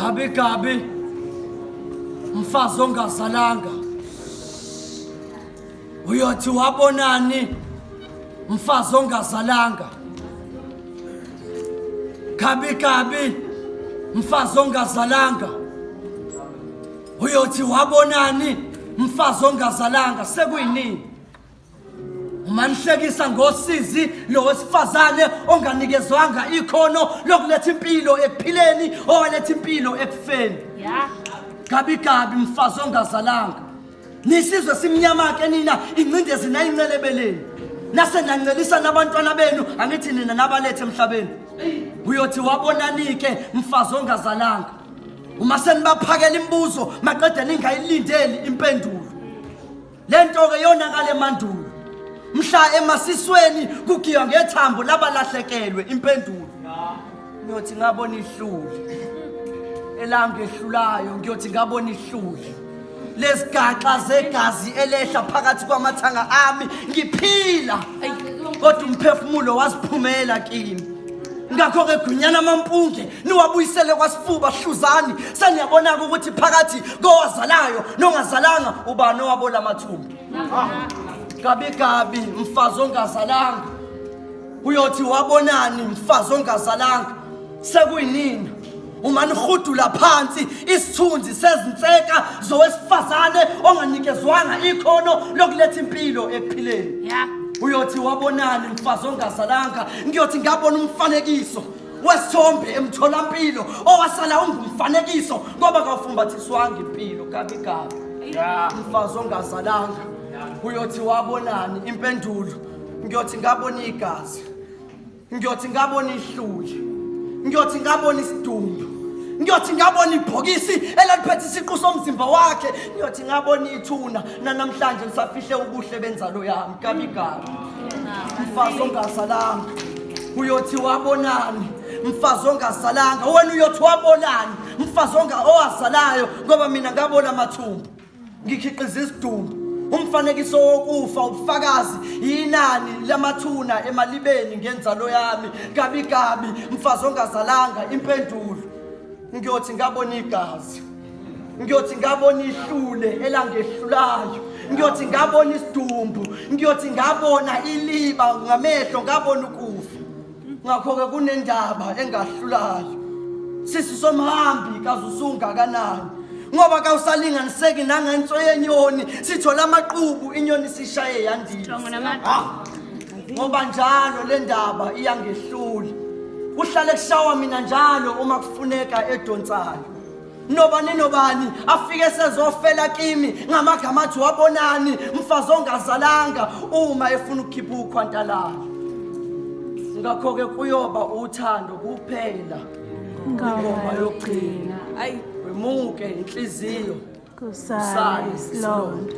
Gabi gabi mfazi ongazalanga uyothi wabonani mfazi ongazalanga gabi gabi mfazi ongazalanga uyothi wabonani mfazi ongazalanga sekuyinini Uma nihlekisa ngosizi lo wesifazane onganikezwanga ikhono lokuletha impilo ekuphileni owaletha impilo ekufeni. Yeah. Gabi gabi mfazi ongazalanga. Nisizwe simnyama ke nina ingcindezi nayincelebeleni. Nase nancelisa nabantwana benu angithi nina nabalethe emhlabeni. Uyothi wabonani-ke mfazi ongazalanga. Uma senibaphakela imibuzo maqede ningayilindeli impendulo. Lento ke yonakala emandulo. Mhla emasisweni kugiywa ngethambo labalahlekelwe impendulo. Ngiyothi ngabona ihlule. Elangehlulayo ngiyothi ngabona ihlule. Lezigaxa zegazi elehla phakathi kwamathanga ami ngiphila. Kodwa umphefumulo waziphumela kimi. Ngakho-ke gwinyana amampunge niwabuyisele kwasifuba hluzani seniyabona-ke ukuthi phakathi kowazalayo nongazalanga ubani owabola amathumbu gabi gabi mfazi ongazalanga uyothi wabonani mfazi ongazalanga sekuyinina uma nihudula phansi isithunzi sezinseka zowesifazane onganikezwanga ikhono lokuletha impilo ekuphileni Yeah. uyothi wabonani mfazi ongazalanga ngiyothi ngabona umfanekiso wesithombe emtholampilo owasala ungumfanekiso ngoba kawufumbathiswanga impilo gabi gabi mfazi ongazalanga uyothi wabonani impendulo ngiyothi ngabona igazi ngiyothi ngabona ihluli ngiyothi ngabona isidumbu ngiyothi ngabona ibhokisi elaliphethe isiqu somzimba wakhe ngiyothi ngabona ithuna nanamhlanje lisafihle ubuhle benzalo yami gabi gabi mfazi ongazalanga uyothi wabonani mfazi ongazalanga wena uyothi wabonani mfazi owazalayo ngoba mina ngabona amathumbu ngikhiqiza isidumbu umfanekiso wokufa ubufakazi yinani lamathuna emalibeni ngenzalo yami gabi gabi mfazi ongazalanga impendulo ngiyothi ngabona igazi ngiyothi ngabona ihlule elangehlulayo ngiyothi ngabona isidumbu ngiyothi ngabona iliba ngamehlo ngabona ukufa ngakho-ke kunendaba engahlulayo sisi somhambi kaze usungakanani ngoba kawusalinganiseki nangenso yenyoni sithola amaqubu inyoni sishaye yandisa ngoba njalo le ndaba iyangehlula kuhlale kushawa mina njalo uma kufuneka edonsayo nobani nobani afike sezofela kimi ngamagama athi wabonani mfazi ongazalanga uma efuna ukukhipha ukhwantalala ngakho-ke kuyoba uthando kuphela ingoma yokugcina wemuke inhliziyo kusale isilonda.